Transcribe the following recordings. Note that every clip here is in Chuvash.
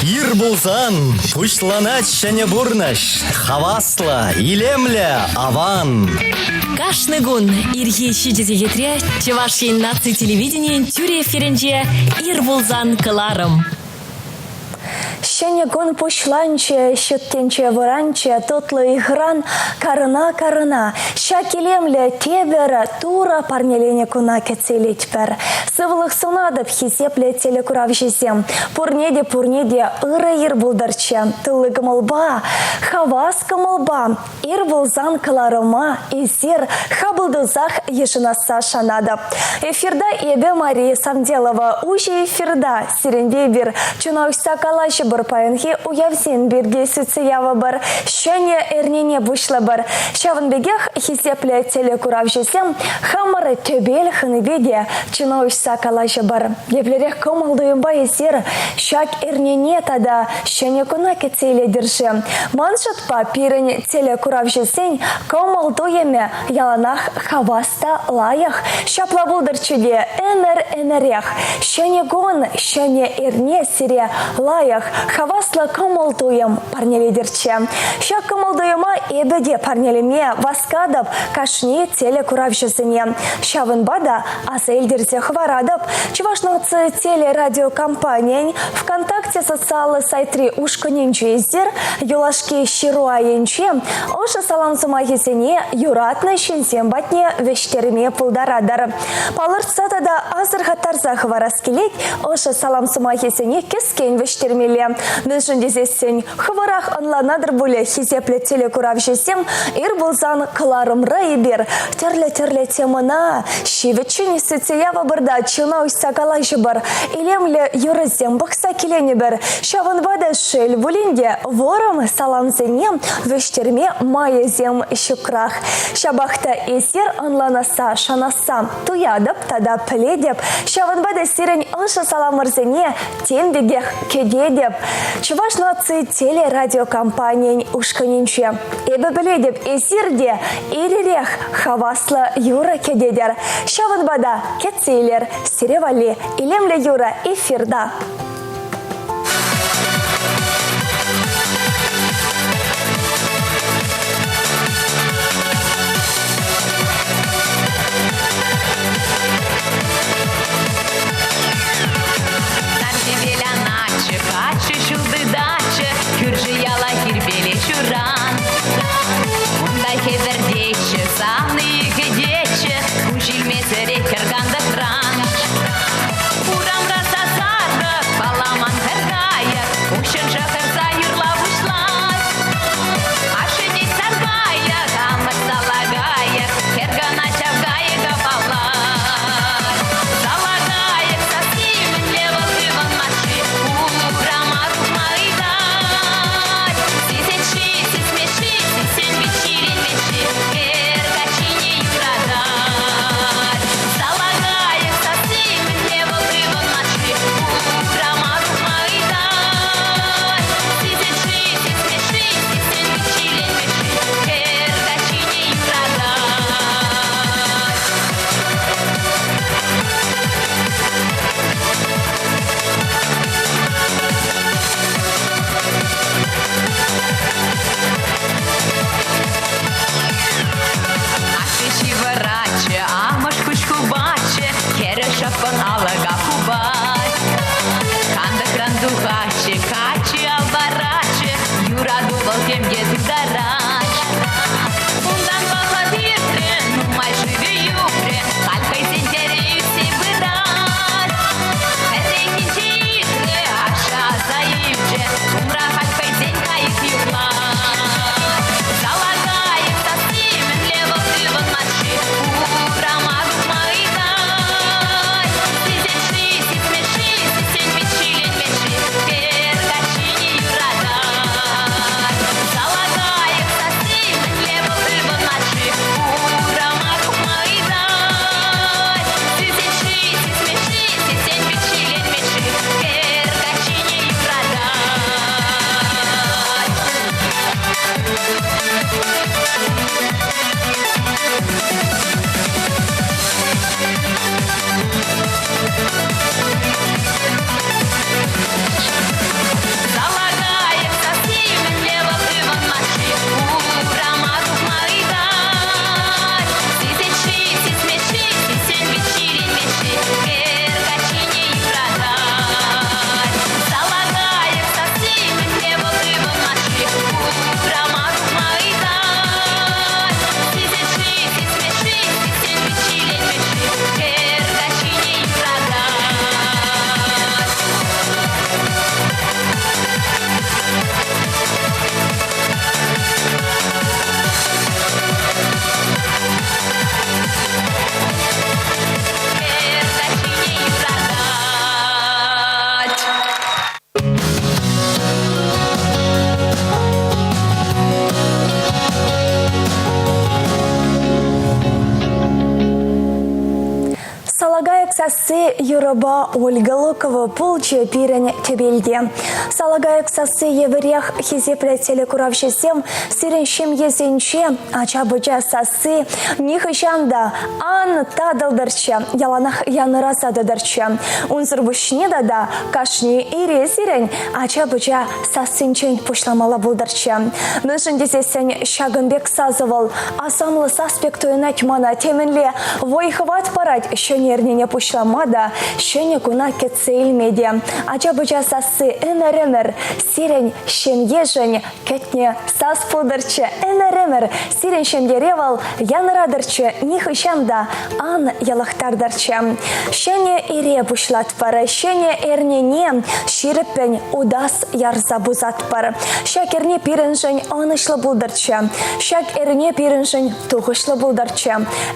Ир пулсан пуҫланать ҫӗнӗ пурнӑҫ. Хаваслӑ, илемлӗ, аван. Кашни кун ирхи 7 сехетре Чӑваш Ен наци телевиденийӗн тӳрӗ эфирӗнче «Ир пулсан» кӑларӑм. Ҫӗнӗ кун пуҫланчӗ, ҫут тӗнче вӑранчӗ, тутлӑ ыйхӑран карӑна-карӑна. Ҫак илемлӗ тепӗр Турӑ парнеленӗ куна кӗтсе илетпӗр. Сывлӑх сунатӑп, хисеплӗ телекуравҫӑсем. Пурне те, пурне те ырӑ ир пултӑрччӗ. Тулли кӑмӑлпа, хавас кӑмӑлпа Ир пулсан кӑларӑма эсир хапӑл тусах йышӑнасса шанатӑп. Эфирта эпӗ Мария Самделова. Уҫӑ эфирта сирӗнпе эпир чуна уҫса калаҫӑпӑр, паянхи уявсем пирки сӳтсе явӑпӑр, ҫӗнӗ эрнене пуҫлӑпӑр. Ҫавӑн пекех хисеплӗ телекуравҫӑсем хамӑр тӗпел хӑнипе те чуна уҫса калаҫӑпӑр. Еплерех кӑмӑл-туйӑмпа эсир ҫак эрнене тата ҫӗнӗ куна кӗтсе илетӗр-ши? Ман шутпа, пирӗн телекуравҫӑсен кӑмӑл-туйӑмӗ яланах хавас та лайӑх. Ҫапла пултӑрччӗ те ӗмӗр-ӗмӗрех. Ҫӗнӗ кун, ҫӗнӗ эрне сире лайӑх, хаваслӑ кӑмӑл-туйӑм парнелетӗрччӗ. Ҫак кӑмӑл-туйӑма эпӗ те парнелеме васкатӑп кашни телекуравҫӑсене. Ҫавӑнпа та аса илтерсе хӑваратӑп, Чӑваш наци телерадиокомпанийӗн ВКонтакте социаллӑ сайтри ушкӑнӗнче эсир юлашки ҫыру айӗнче ӑшӑ салам сӑмахӗсене юратнӑ ҫынсем патне вӗҫтерме пултаратӑр. Палӑртса тата асӑрхаттарса хӑварас килет, ӑшӑ салам сӑмахӗсене кӗскен вӗҫтермелле. Мӗншӗн тесессӗн хӑвӑрах ӑнланатӑр пулӗ, хисеплӗ телекуравҫӑсем, ир пулсан кӑларӑмра эпир тӗрлӗ-тӗрлӗ темӑна ҫивӗччӗн сӳтсе явӑпӑр та чуна уҫса калаҫӑпӑр, илемлӗ юрӑсем пӑхса киленӗпӗр. Ҫавӑнпа та шел пулин те вӑрӑм саламсене вӗҫтерме майӗсем ҫукрах. Ҫапах та эсир ӑнланасса, шанасса туятӑп тата пӗлетӗп. Ҫавӑнпа та сирӗн ӑшӑ саламӑрсене тем пекех кӗтетӗп. Чӑваш наци телерадиокомпанийӗн ушкӑнӗнче. Эпӗ пӗлетӗп, эсир те ир-ирех хаваслӑ юрӑ кӗтетӗр. Ҫавӑнпа та кӗтсе илер сире валли илемлӗ юрӑ эфирта. Хӗвел анатчӗ, каччӑ ҫул тытатчӗ, кӳршӗ яла хирпеле ҫуран. Унта хӗпӗртетчӗ, савни кӗтетчӗ, куҫ илмесӗрех хӗр кантӑкран. Урамра сасартӑк. сасси юрӑпа Ольга Лукова пулчӗ пирӗн тӗпелте. Салакайӑк сасси евӗрех хисеплӗ телекуравҫӑсем сирӗн ҫемьесенче ача-пӑча сасси нихӑҫан та ан татӑлтӑрччӗ, яланах янӑраса тӑтӑрччӗ. Унсӑр пуҫне тата кашни ире сирӗн ача-пӑча сассинчен пуҫламалла пултӑрччӗ. Мӗншӗн тесессӗн ҫакӑн пек сасӑ вӑл асамлӑ сас пек туйӑнать мана темӗнле вӑй-хӑват парать ҫӗнӗ эрнене пуҫлама та, ҫӗнӗ куна кӗтсе илме те. Ача-пӑча сасси ӗмӗр-ӗмӗр сирӗн ҫемьешӗн кӗтнӗ сас пултӑрччӗ ӗмӗр-ӗмӗр сирӗн ҫемьере вӑл янӑратӑрччӗ нихӑҫан та ан йӑлӑхтартӑрччӗ. Ҫӗнӗ ире пуҫлатпӑр, ҫӗнӗ эрнене ҫирӗппӗн утас ярса пусатпӑр. Ҫак эрне пирӗншӗн ӑнӑҫлӑ пултӑрччӗ. Ҫак эрне пирӗншӗн тухӑҫлӑ пултӑрччӗ.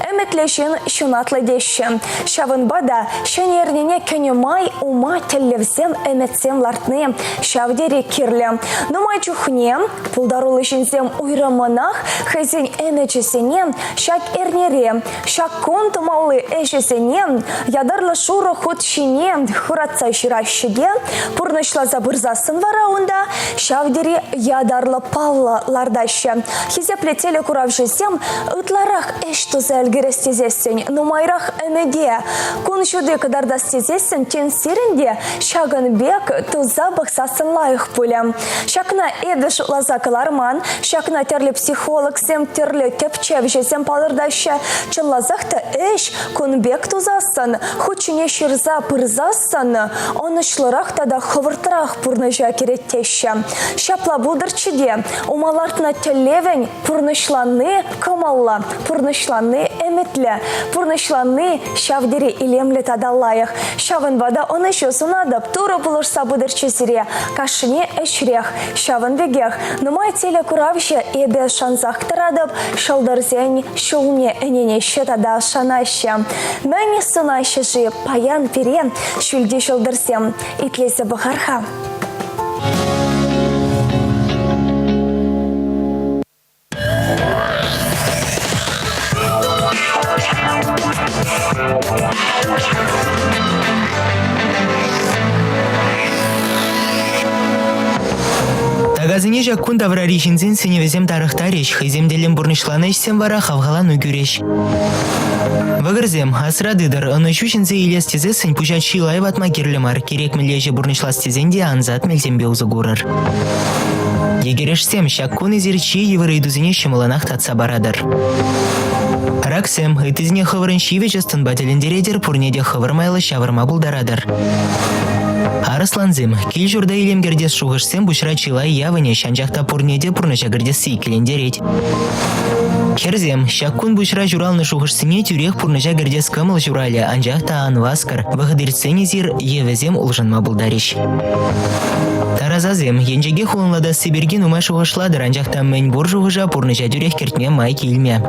Ӗмӗтлӗ ҫын ҫунатлӑ теҫҫӗ. Ҫавӑнпа та ҫӗнӗ эрнене кӗнӗ май ума тӗллевсем, ӗмӗтсем лартни ҫав тери кирлӗ. Нумай чухне пултаруллӑ ҫынсем уйрӑммӑнах хӑйсен ӗмӗчӗсене ҫак эрнере, ҫак кун тумалли ӗҫӗсене ятарлӑ шурӑ хут ҫине хуратса ҫыраҫҫӗ те пурнӑҫласа пырсассӑн вара унта ҫав тери ятарлӑ паллӑ лартаҫҫӗ. Хисеплӗ телекуравҫӑсем ытларах ӗҫ туса ӗлкӗрес тесессӗн, нумайрах ӗмӗте кун ҫути кӑтартас тесессӗн, тен, сирӗн те ҫакӑн пек туса пӑхсассӑн лайӑх пулӗ. Ҫакна эпӗ шутласа кӑларман, ҫакна тӗрлӗ психологсем, тӗрлӗ тӗпчевҫӗсем палӑртаҫҫӗ. Чӑнласах та ӗҫ кун пек тусассӑн, хут ҫине ҫырса пырсассӑн ӑнӑҫлӑрах тата хӑвӑртрах пурнӑҫа кӗрет теҫҫӗ. Ҫапла пултӑрччӗ те, ума лартнӑ тӗллевӗн пурнӑҫланни кӑмӑллӑ, пурнӑҫланни ӗмӗтлӗ, пурнӑҫланни ҫав тери илемлӗ тата лайӑх. Ҫавӑнпа та ӑнӑҫу сунатӑп, Турӑ пулӑшса пытӑрччӗ сире кашни ӗҫрех. Ҫавӑн пекех нумай телекуравҫӑ эпӗ шансах тӑратӑп, ҫӑлтӑрсен ҫулне ӗненеҫҫӗ тата шанаҫҫӗ. Мӗн сӑнаҫҫӗ-ши паян пире ҫӳлти ҫӑлтӑрсем? Итлесе пӑхар-ха. Такасене ҫак кун таврари ҫынсен сӗнӗвӗсем тарӑхтарӗҫ, хӑйсем тӗллӗн пурнӑҫланӑ ӗҫсем вара хавхалану кӳрӗҫ. Вӑкӑрсем, асра тытӑр, ӑнӑҫу ҫӗнсе илес тесессӗн пуҫа чылай ватма кирлӗ мар, кирек мӗнле ӗҫе пурнӑҫлас тесен те ансат мелсемпе усӑ курӑр. Йӗкӗрешсем, ҫак кун эсир чи йывӑр ыйтусене ҫӑмӑллӑнах татса паратӑр. Раксем, ыттисене хӑвӑрӑн ҫивӗч ӑс-тӑнпа тӗлӗнтеретӗр, пурне те хӑвӑр майлӑ ҫавӑрма пултаратӑр. Арӑслансем, кил-ҫурта илем кӗртес шухӑшсем пуҫра чылай явӑнӗҫ, анчах та пурне те пурнӑҫа кӗртесси иккӗлентерет. Хӗрсем, ҫак кун пуҫра ҫуралнӑ шухӑшсене тӳрех пурнӑҫа кӗртес кӑмӑл ҫуралӗ, анчах та ан васкӑр, вӑхӑт иртсен эсир е вӗсем улшӑнма пултарӗҫ. Тарасасем, енчӗке хулӑнлатасси пирки нумай шухӑшлатӑр, анчах та мӗн пур шухӑша пурнӑҫа тӳрех кӗртме май килмӗ.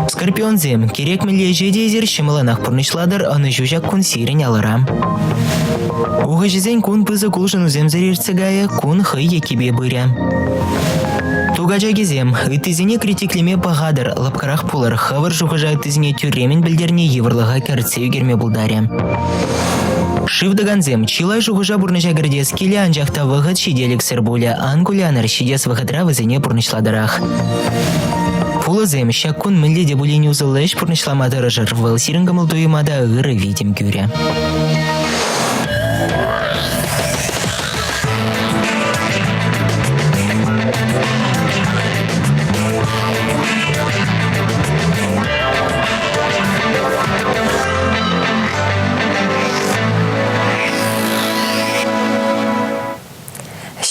Скорпионсем, кирек мӗнле ӗҫе те эсир ҫӑмӑллӑнах пурнӑҫлатӑр, ӑнӑҫу ҫак кун сирӗн алӑра. Ухӑҫӑсен кун пысӑк улшӑнусемсӗр иртсе кайӗ, кун хӑй еккипе пырӗ. Тукачакисем, ыттисене критиклеме пӑхатӑр, лӑпкӑрах пулӑр, хӑвӑр шухӑша ыттисене тӳрремӗн пӗлтерни йывӑрлӑха кӗртсе ӳкерме пултарӗ. Шыв тӑкансем, чылай шухӑша пурнӑҫа кӗртес килӗ, анчах та вӑхӑт ҫителӗксӗр пулӗ. Ан кулянӑр, ҫитес вӑхӑтра вӗсене пурнӑҫлатӑрах. Пулӑсем, ҫак кун мӗнле те пулин усӑллӑ ӗҫ пурнӑҫлама тӑрӑшӑр, вӑл сирӗн кӑмӑл-туйӑма та ырӑ витӗм кӳрӗ.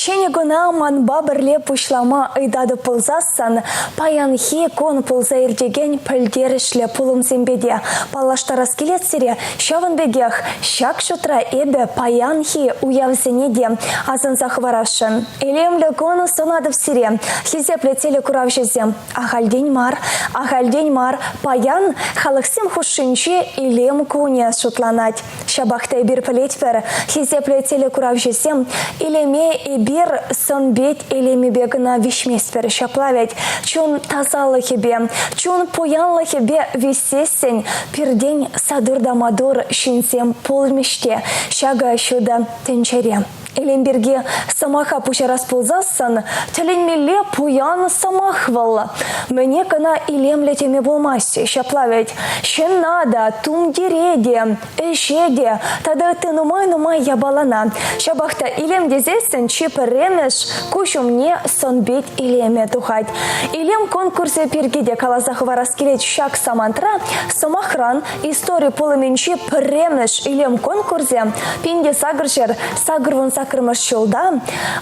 Ҫӗнӗ куна манпа пӗрле пуҫлама ыйтатӑп пулсассӑн, паянхи кун пулса иртекен пӗлтерӗшлӗ пулӑмсемпе те паллаштарас килет сире. Ҫавӑн пекех ҫак шутра эпӗ паянхи уявсене те асӑнса хӑварасшӑн. Илемлӗ кун сунатӑп сире, хисеплӗ телекуравҫӑсем. Ахальтен мар, ахальтен мар паян халӑхсем хушшинче илем кунӗ шутланать. Ҫапах та эпир пӗлетпӗр, хисеплӗ телекуравҫӑсем илеме эпир сӑн-пит илемӗпе кӑна виҫместпӗр. Ҫапла вӗт, чун тасалӑхӗпе, чун пуянлӑхӗпе виҫсессӗн пиртен сатур та маттур ҫынсем пулмӗҫ те ҫакӑ ҫутӑ тӗнчере. Илем пирки сӑмаха пуҫарас пулсассӑн тӗлӗнмелле пуян сӑмах вӑл. Мӗне кӑна илемлӗ теме пулмасть ҫапла вӗт. Ҫынна та, тумтире те, ӗҫе те тата ытти нумай-нумай япалана. Ҫапах та илем тесессӗн чи пӗрремӗш куҫ умне сӑн-пит илемӗ тухать. Илем конкурсӗ пирки те каласа хӑварас килет ҫак самантра. Сӑмахран, Истори пулӑмӗнчи пӗрремӗш илем конкурсӗ 1888 ҫулта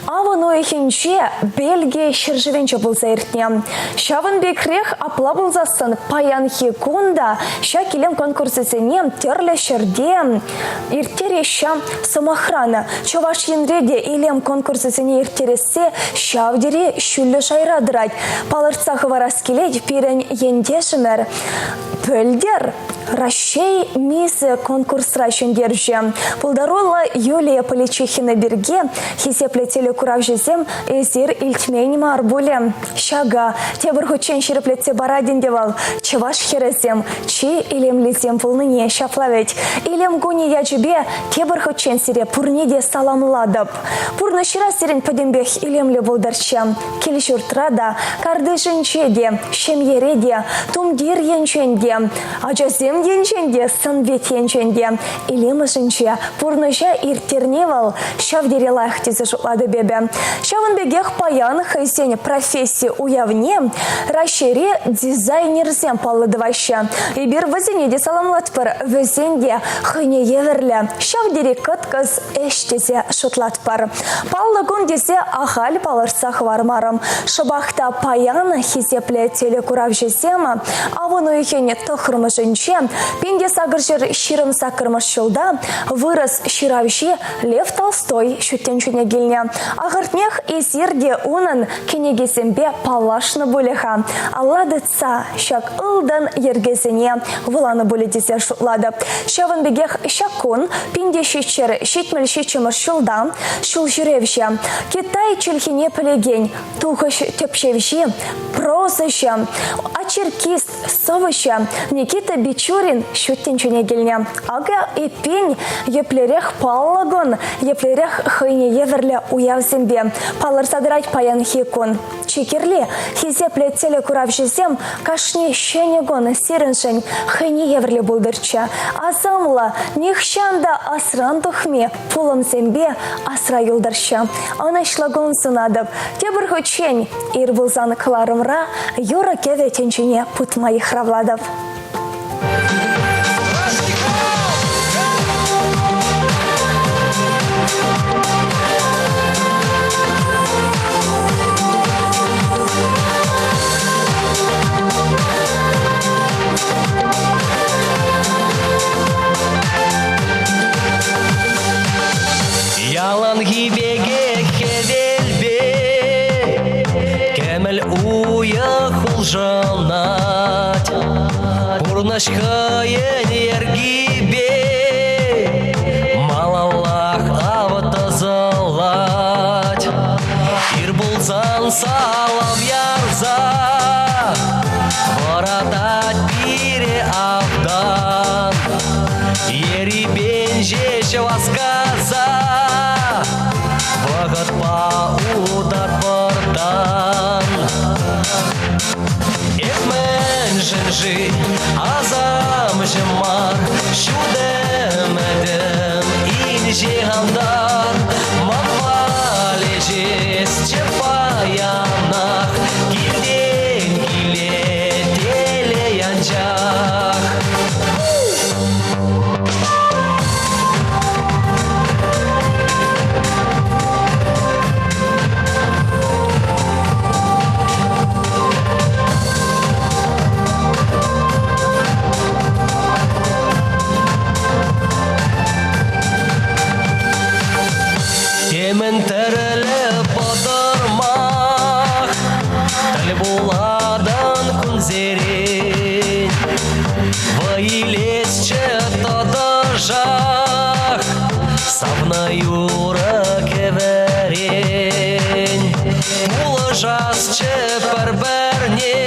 авӑн уйӑхӗнче Бельги ҫӗршывӗнче пулса иртнӗ. Ҫавӑн пекрех апла пулсассӑн паянхи кун та ҫак илем конкурсӗсене тӗрлӗ ҫӗрте ирттереҫҫӗ. Сӑмахран, Чӑваш Енре те илем конкурсӗсене ирттересси ҫав тери ҫӳллӗ шайра тӑрать. Палӑртса хӑварас килет, пирӗн ентешӗмӗр Пӗлтӗр Раҫҫей мисӗ конкурсра ҫӗнтерчӗ. Пултаруллӑ Юлия Поличихина пирки хисеплӗ телекуравҫӑсем эсир илтмен мар пулӗ. Ҫакӑ тепӗр хутчен ҫирӗплетсе парать ӗнтӗ вӑл чӑваш хӗрӗсем чи илемлисем пулнине ҫапла вӗт. Илем кунӗ ячӗпе тепӗр хутчен сире пурне те саламлатӑп. Пурнӑҫра сирӗн пӗтӗмпех илемлӗ пултӑрччӗ. Кил-ҫуртра та, картишӗнче те, ҫемьере те, тумтир енчен те, ачасем енчен те, сӑн-пит енчен те илем ӑшӗнче пурнӑҫа ирттерни вӑл ҫав тери лайӑх тесе шутлатӑп эпӗ. Ҫавӑн пекех паян хӑйсен професси уявне Раҫҫейре дизайнерсем паллӑ тӑваҫҫӗ. Эпир вӗсене те саламлатпӑр, вӗсен те хӑйне евӗрлӗ ҫав тери кӑткӑс ӗҫ тесе шутлатпӑр. Паллӑ кун тесе ахаль палӑртса хӑвармарӑм. Шӑпах та паян хисеплӗ телекуравҫӑсем авӑн уйӑхӗн тӑххӑрмӗшӗнче 1828 ҫулта вырӑс ҫыравҫи Лев Толстой ҫут тӗнчене килнӗ. Ахӑртнех, эсир те унӑн кӗнекисемпе паллашнӑ пулӗ-ха. Алла тытса ҫак ылтӑн йӗркесене вуланӑ пулӗ тесе шутлатӑп. Ҫавӑн пекех ҫак кун 1777 ҫулта ҫулҫӳревҫӗ, Китай чӗлхине пӗлекен тухӑҫ тӗпчевҫи, прозӑҫӑ, очеркист, сӑвӑҫӑ Никита Бичурин ҫут тӗнчене килнӗ. Акӑ эппин еплерех паллӑ кун, еплерех хӑйне евӗрлӗ уявсемпе палӑрса тӑрать паянхи кун. Чи кирли, хисеплӗ телекуравҫӑсем кашни ҫӗнӗ кун сирӗншӗн хӑйне евӗрлӗ пултӑрччӗ. Асамлӑ, нихҫан та асран тухми пулӑмсемпе асра юлтӑрччӗ. Ӑнӑҫлӑ кун сунатӑп. Тепӗр хутчен ир пулсан кӑларӑмра юрӑ-кӗвӗ тӗнчине путма йыхравлатӑп. Яланхи пекех хӗвелпе кӗмӗл уйӑх улшӑнать. Пурнӑҫ хӑйӗн йӗркипе малаллах ав тӑсӑлать. Ир пулсан салам ярса вӑратать пире автан. Ерипен ҫеҫ васкаса вӑхӑтпа утатпӑртан. Эп мӗншӗн-ши асамҫӑ мар, ҫут ӗмӗтӗм инҫе антар. Манпа леҫесчӗ паянах, килтен киле телей анчах. Темӗн тӗрлӗ пӑтӑрмах тӗл пулатӑн кунсерен. Вӑй илесчӗ тӑтӑшах. Пулӑшасчӗ пӗр-пӗрне,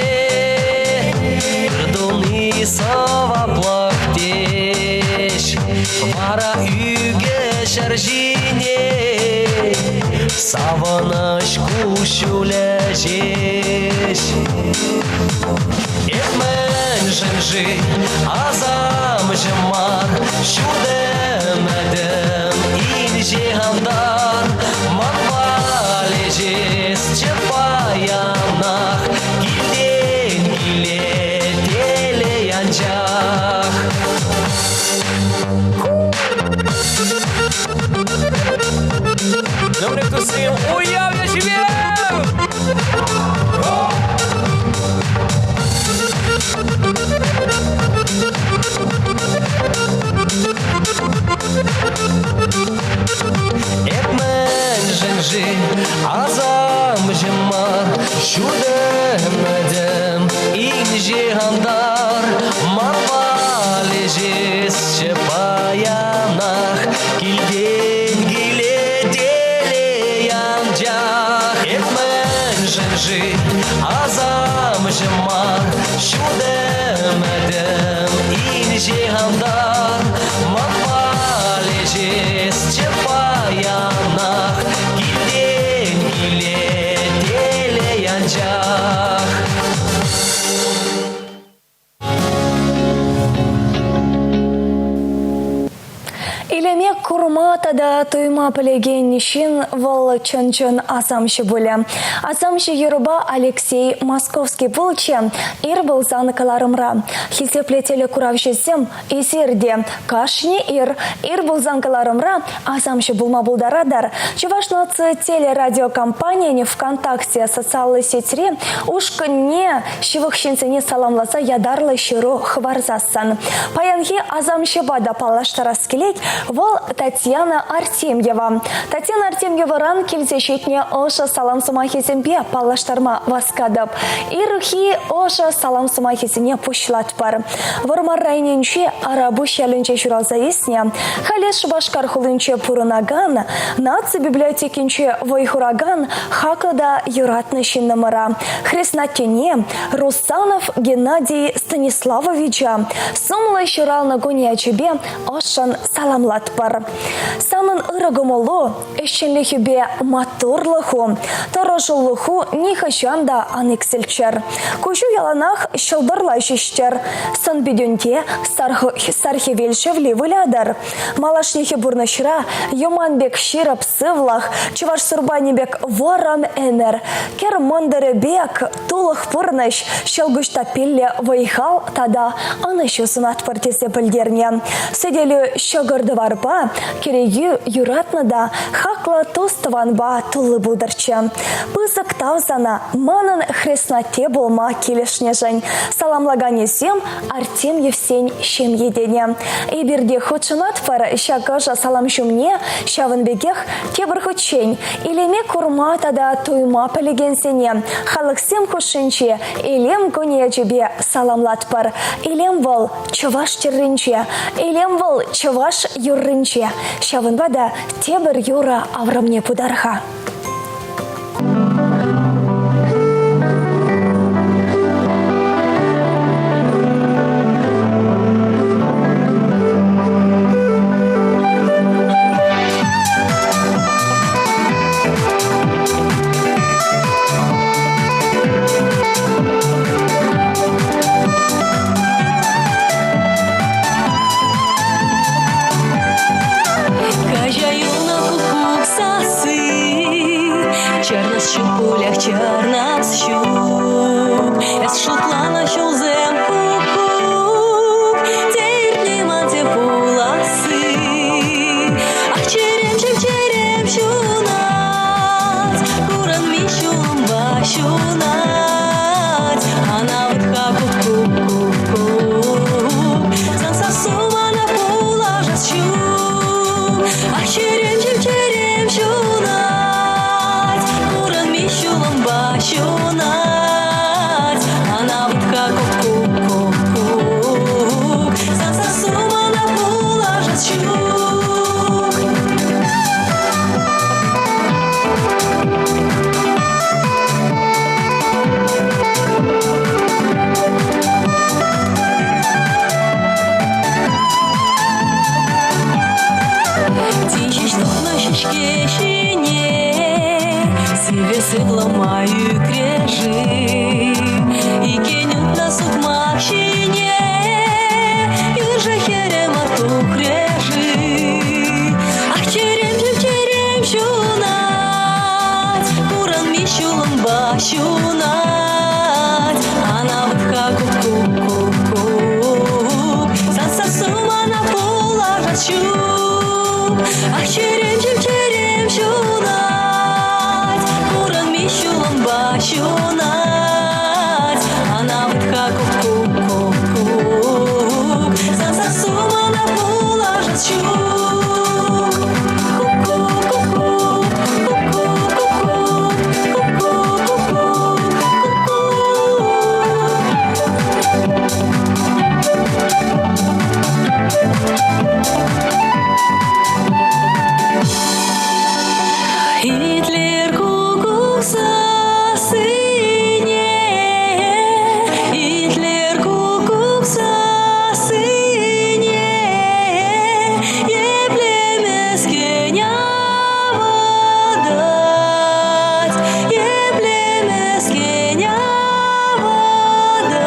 Ыр туни сӑваплӑх теҫ. Вара ӳкӗ ҫӗр ҫине Савӑнӑҫ куҫҫулӗ ҫеҫ. Эп мӗншӗн-ши асамҫӑ мар, Ҫут ӗмӗтӗм инҫе антар, Манпа леҫесчӗ паянах, Килтен киле телей анчах. Добрый туссем, уяв ячӗпе! Эп мӗншӗн-ши асамҫӑ мар, Ҫут ӗмӗтӗм инҫе антар, Манпа леҫесчӗ паянах, Килтен киле телей анчах. Эп мӗншӗн-ши асамҫӑ мар, Ҫут ӗмӗтӗм инҫе антар, Манпа леҫесчӗ паянах, Килтен киле телей анчах. Илеме курма тата туйма пӗлекен ҫын вӑл чӑн-чӑн асамҫӑ пулӗ. Асамҫӑ юрӑпа Алексей Московский пулчӗ ир пулсан кӑларӑмра. Хисеплӗ телекуравҫӑсем эсир те кашни ир ир пулсан кӑларӑмра асамҫӑ пулма пултаратӑр. Чӑваш наци телерадиокомпанийӗн ВКонтакте социаллӑ сетьри ушкӑнне ҫывӑх ҫынсене саламласа ятарлӑ ҫыру хӑварсассӑн. Паянхи асамҫӑпа та паллаштарас килет, вӑл Татьяна Артемьева. Татьяна Артемьевӑран килсе ҫитнӗ ӑшӑ салам сӑмахӗсемпе паллаштарма васкатӑп. Ирхи ӑшӑ салам сӑмахӗсене пуҫлатпӑр. Вӑрмар районӗнчи Арапуҫ ялӗнче ҫуралса ӳснӗ, халӗ Шупашкар хулинче пурӑнакан, наци библиотекинче вӑй хуракан хаклӑ та юратнӑ ҫыннӑмӑра, хреснаттене Русанов Геннадий Станиславовича сумлӑ ҫуралнӑ кун ячӗпе ӑшшӑн саламлатпӑр. Санӑн ырӑ кӑмӑлу, ӗҫченлӗхӳпе маттурлӑху, тӑрӑшулӑху нихӑҫан та ан иксӗлччӗр. Куҫу яланах ҫӑлтӑрла ҫиҫтӗр. Сӑн-питӳнте сар хӗвел шевли вылятӑр. Малашнехи пурнӑҫра юман пек ҫирӗп сывлӑх, чӑваш сурпанӗ пек вӑрӑм ӗмӗр, кӗр мӑнтӑрӗ пек тулӑх пурнӑҫ, ҫӑлкуҫ таппиллӗ вӑй-хал тата ӑнӑҫу сунатпӑр тесе пӗлтернӗ. Сӗтелӳ ҫӑкӑр-тӑварпа, кӗрекӳ юратнӑ та хаклӑ тус-тӑванпа тулли пултӑрччӗ. Пысӑк тав сана манӑн хреснатте пулма килӗшнӗшӗн. Саламлаканӗсем Артемьевсен ҫемйи тенӗ. Эпир те хутшӑнатпӑр ҫак ӑшӑ салам ҫумне, ҫавӑн пекех тепӗр хутчен илеме курма тата туйма пӗлекенсене халӑхсем хушшинче Илем кунӗ ячӗпе саламлатпӑр. Илем вӑл чӑваш тӗрринче, илем вӑл чӑваш юрринче. Ҫавӑнпа та тепӗр юрӑ аврӑмне путар-ха. Каҫа юлнӑ куккук сасси, Чарнас ҫук пулях, чарнас ҫук. Эс шутланӑ ҫулсем куккук, Те иртни ман, те пуласси. Ах, чӗремҫӗм, чӗрем ҫунать, Курӑнми ҫулӑмпа ҫунать. Ана вӑт-ха куккук, куккук, Сан сассу мана пулӑшас ҫук. Ах, чӗремҫӗм, чӗрем ҫунать, Курӑнми ҫулӑмпа ҫунать. Ана вӑт-ха куккук, куккук. Сывлӑма ӳкре-ши? Иккен утнӑ сукмак ҫине Юршӑ хӗрӗ мар тухрӗ-ши? Ах, чӗремҫӗм, чӗрем ҫунать, Курӑнми ҫулӑмпа ҫунать. Ана вӑт-ха куккук-куккук, Сан сассу мана пулӑшас ҫук. Ах, чӗремҫӗм, чӗрем ҫунать, Курӑнми ҫулӑмпа ҫунать. Ана вӑт-ха куккук-куккук, Сан сассу мана пулӑшас ҫук. Ку-ку-ку-ку, ку-ку-ку-ку, ку-ку-ку-ку, ку-ку. Итлер куккук сассине, итлер куккук сассине, епле мӗскен авӑтать, епле мӗскен авӑтать.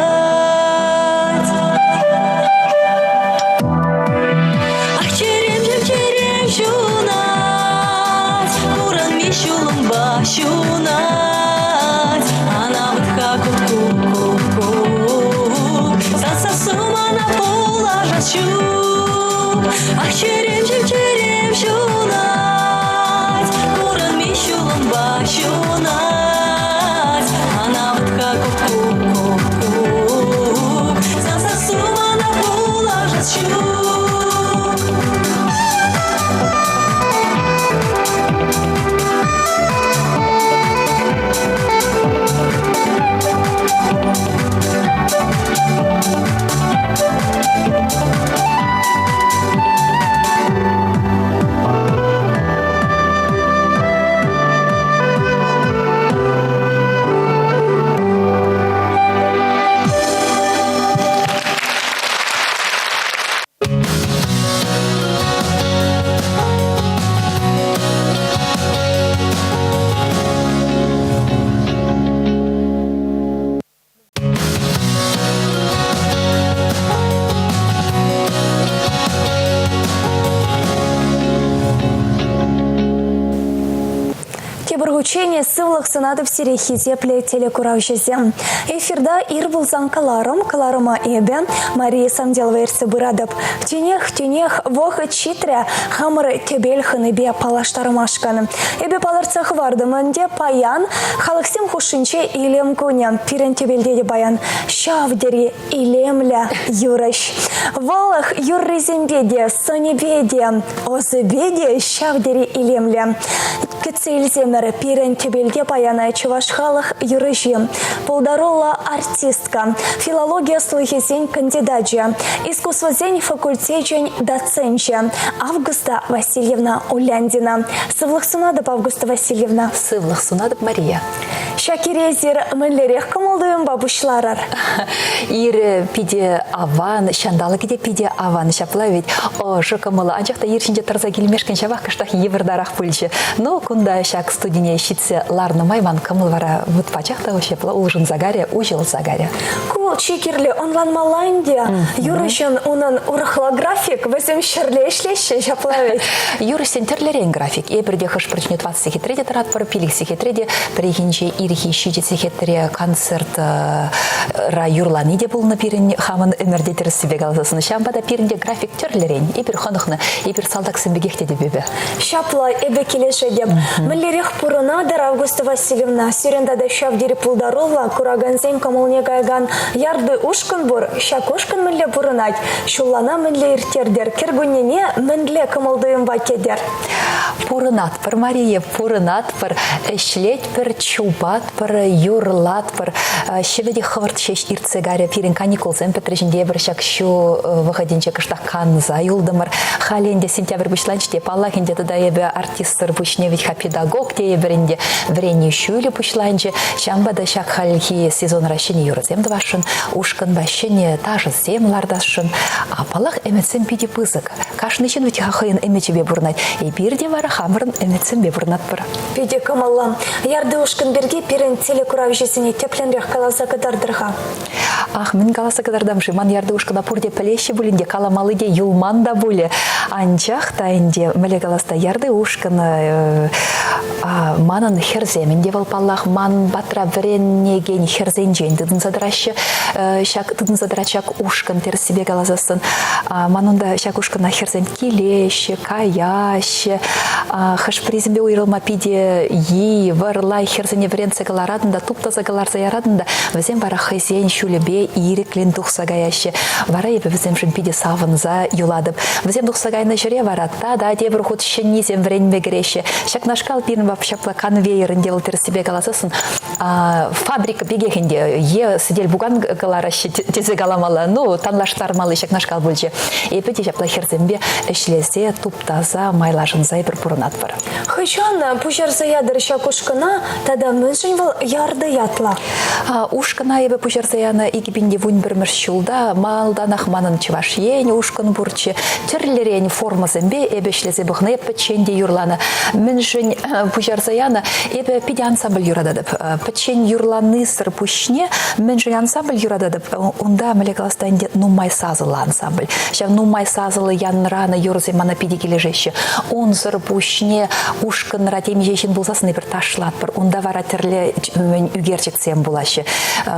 Ах, чӗремҫӗм, чӗрем ҫунать, курӑнми ҫулӑмпа ҫунать. Ана вӑт-ха куккук-куккук, сан сассу мана пулӑшас ҫук. Ах, чӗремҫӗм, чӗрем ҫунать, курӑнми ҫулӑмпа ҫунать. Ана вӑт-ха куккук-куккук, сан сассу мана пулӑшас ҫук. Тепӗр хутчен сывлӑх сунатӑп сире хисеплӗ телекуравҫӑсем. Эфирта ир пулсан кӑларӑм, кӑларӑма эпӗ, Мария Самделова ертсе пыратӑп. Тинех, тинех вӑхӑт ҫитрӗ хамӑр тӗпел хӑнипе паллаштармашкӑн. Эпӗ палӑртса хӑвартӑм ӗнтӗ, паян халӑхсем хушшинче илем кунӗ. Пирӗн тӗпелте те паян ҫав тери илемлӗ юрӑҫ. Вӑлах юррисемпе те, сӑнӗпе те, ӑсӗпе те ҫав тери илемлӗ. Кӗтсе илсемӗр, пирӗн тӗпелте паян чӑваш халӑх юрӑҫи, пултаруллӑ артистка, филологи ӑслӑхӗсен кандидачӗ, искусствӑсен факультечӗн доценчӗ Августа Васильевна Уляндина. Сывлӑх сунатӑп, Августа Васильевна. Сывлӑх сунатӑп, Мария. Ҫак ире эсир мӗнлерех кӑмӑл-туйӑмпа пуҫларӑр? Ир питӗ аван, ҫанталӑкӗ те питӗ аван. Ҫапла ведь ӑшӑ кӑмӑллӑ. Анчах та ир ҫинче тӑрса килмешкӗн ҫавах кӑштах йывӑртарах пулчӗ. Ну, кунта ҫак студине ҫитсе ларнӑ май ман кӑмӑл вара вут пачах та ҫапла улшӑнса карӗ, уҫӑлса карӗ. Ку чи кирли ӑнланмалла ӗнтӗ. Юрӑҫӑн унӑн урӑхла график, вӗсем ҫӗрле ӗҫлеҫҫӗ ҫапла вӗт. Юрӑҫсен тӗрлӗрен график. Эпир те хӑш-пӗр чухне тӑват сехетре те тӑратпӑр, пилӗк сехетре те, пӗррехинче ирхи ҫичӗ сехетре концертра юрлани те пулнӑ пирӗн хамӑн ӗмӗрте тӗрӗссипе каласассӑн. Ҫавӑнпа та пирӗн те график тӗрлӗрен. Эпир хӑнӑхнӑ, эпир салтаксем пекех тетӗп эпӗ. Ҫапла, эпӗ килӗшетӗп. Мӗнлерех пурӑнатӑр, Августа Васильевна? Сирӗн тата ҫав тери пултаруллӑ, куракансен кӑмӑлне каякан ярты ушкӑн пур. Ҫак ушкӑн мӗнле пурӑнать? Ҫуллана мӗнле ирттертӗр? Кӗркуннене мӗнле кӑмӑл-туйӑмпа кӗтӗр? Пурӑнатпӑр, Мария, пурӑнатпӑр, ӗҫлетпӗр, чупатпӑр, юрлатпӑр. Ҫӗвӗ те хӑвӑрт ҫеҫ иртсе карӗ. Пирӗн каникулсем пӗтрӗҫ ӗнтӗ эпир ҫак ҫу вӑхӑтӗнче кӑштах канса юлтӑмӑр. Халӗ ӗнтӗ сентябрь пуҫланчӗ те, паллах ӗнтӗ, тата эпӗ артистсӑр пуҫне вӗт-ха педагог тейӗпӗр ӗнтӗ, вӗренӳ ҫулӗ пуҫланчӗ. Ҫавӑнпа та ҫак хальхи сезонра ҫӗнӗ юрӑсем тӑвасшӑн, ушкӑнпа ҫӗнӗ ташӑсем лартасшӑн. Паллах, ӗмӗтсем питӗ пысӑк. Кашни ҫын вӗт-ха хӑйӗн ӗмӗчӗпе пурӑнать. Эпир те вара хамӑрӑн ӗмӗтсемпе пурӑнатпӑр. Питӗ кӑмӑллӑ. Ярды ушкӑн пирки пирӗн телекуравҫӑсене тӗплӗнрех каласа кӑтартӑр-ха. Ах, мӗн каласа кӑтартам-ши? Ман ярды ушкӑна пурте пӗлеҫҫӗ пулин те, каламалли те юлман та пулӗ. Анчах та ӗнтӗ, мӗнле калас та, ярды ушкӑн манӑн хӗрсем ӗнтӗ вӑл, паллах, ман патра вӗренекен хӗрсенчен тытӑнса тӑраҫҫӗ. Ҫак тытӑнса тӑрать ҫак ушкӑн тӗрӗссипе каласассӑн. Ман унта ҫак ушкӑна хӗрсем килеҫҫӗ, каяҫҫӗ. Хӑш-пӗрисемпе уйрӑлма питӗ йывӑр, лайӑх хӗрсене вӗрентсе кӑларатӑн та, туптаса кӑларса яратӑн та, вӗсем вара хӑйсен ҫулӗпе ирӗклӗн тухса каяҫҫӗ. Вара эпӗ вӗсемшӗн питӗ савӑнса юлатӑп. Вӗсем тухса кайнӑ ҫӗре вара тата тепӗр хут ҫӗннисем вӗренме кӗреҫҫӗ. Ҫакнашкал пирӗн ҫапла конвейер ӗнтӗ вӑл тӗрӗссипе каласассӑн фабрика пекех ӗнтӗ е сӗтел-пукан кӑлараҫҫӗ тесе каламалла. Ну, танлаштармалли ҫакнашкал пулчӗ. Эпӗ те ҫапла хӗрсемпе ӗҫлесе, туптаса, майлашӑнса эпир пурӑнатпӑр. Хӑҫан пуҫарса ятӑр ҫак ушкӑна тата мӗншӗн вӑл Ярды ятлӑ? Ушкӑна эпӗ пуҫарса янӑ 2011 ҫулта малтанах манӑн Чӑваш Ен ушкӑн пурччӗ. Тӗрлӗрен формӑсемпе эпӗ ӗҫлесе пӑхнӑ, эп пӗччен те юрланӑ. Мӗншӗн пуҫарса янӑ? Эпӗ питӗ ансамбль юрататӑп. Пӗччен юрланисӗр пуҫне мӗншӗн ансамбль юрататӑп? Унта мӗнле калас та ӗнтӗ нумай сасӑллӑ ансамбль. Ҫав нумай сасӑллӑ янранӑ юрӑсем мана питӗ килӗшеҫҫӗ. Унсӑр пуҫне ушкӑнра темиҫе ҫын пулсассӑн эпир ташлатпӑр. Унта вара тӗрлӗ ӳкерчӗксем пулаҫҫӗ.